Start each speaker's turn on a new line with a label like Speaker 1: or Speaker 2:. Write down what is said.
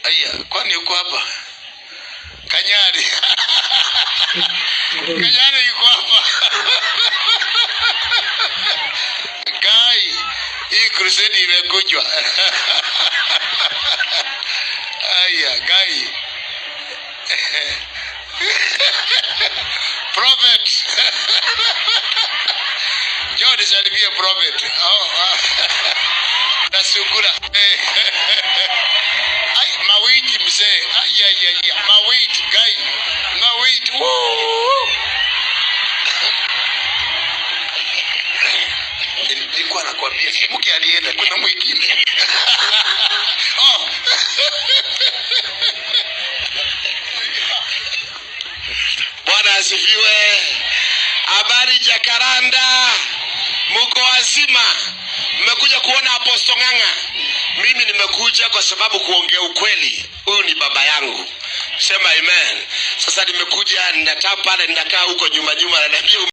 Speaker 1: Aya, kwani uko hapa? Kanyari. Kanyari yuko hapa. Guy, hii crusade imekujwa. Aya, Guy. Prophet. Njoo nisalimie prophet. Oh, ah. Nasungura. Ai, mawiti mzee. Ai, ai, ai, ai. Mawiti guy. Mawiti. Woo. Nilikuwa nakwambia mke alienda, kuna mwingine. Oh.
Speaker 2: Bwana asifiwe. Habari Jakaranda, muko wazima? Mmekuja kuona Apostle Ng'ang'a? Mimi nimekuja kwa sababu kuongea ukweli, huyu ni baba yangu. Sema amen. Sasa nimekuja, ninataa pale, ninakaa huko nyuma nyuma, ananiambia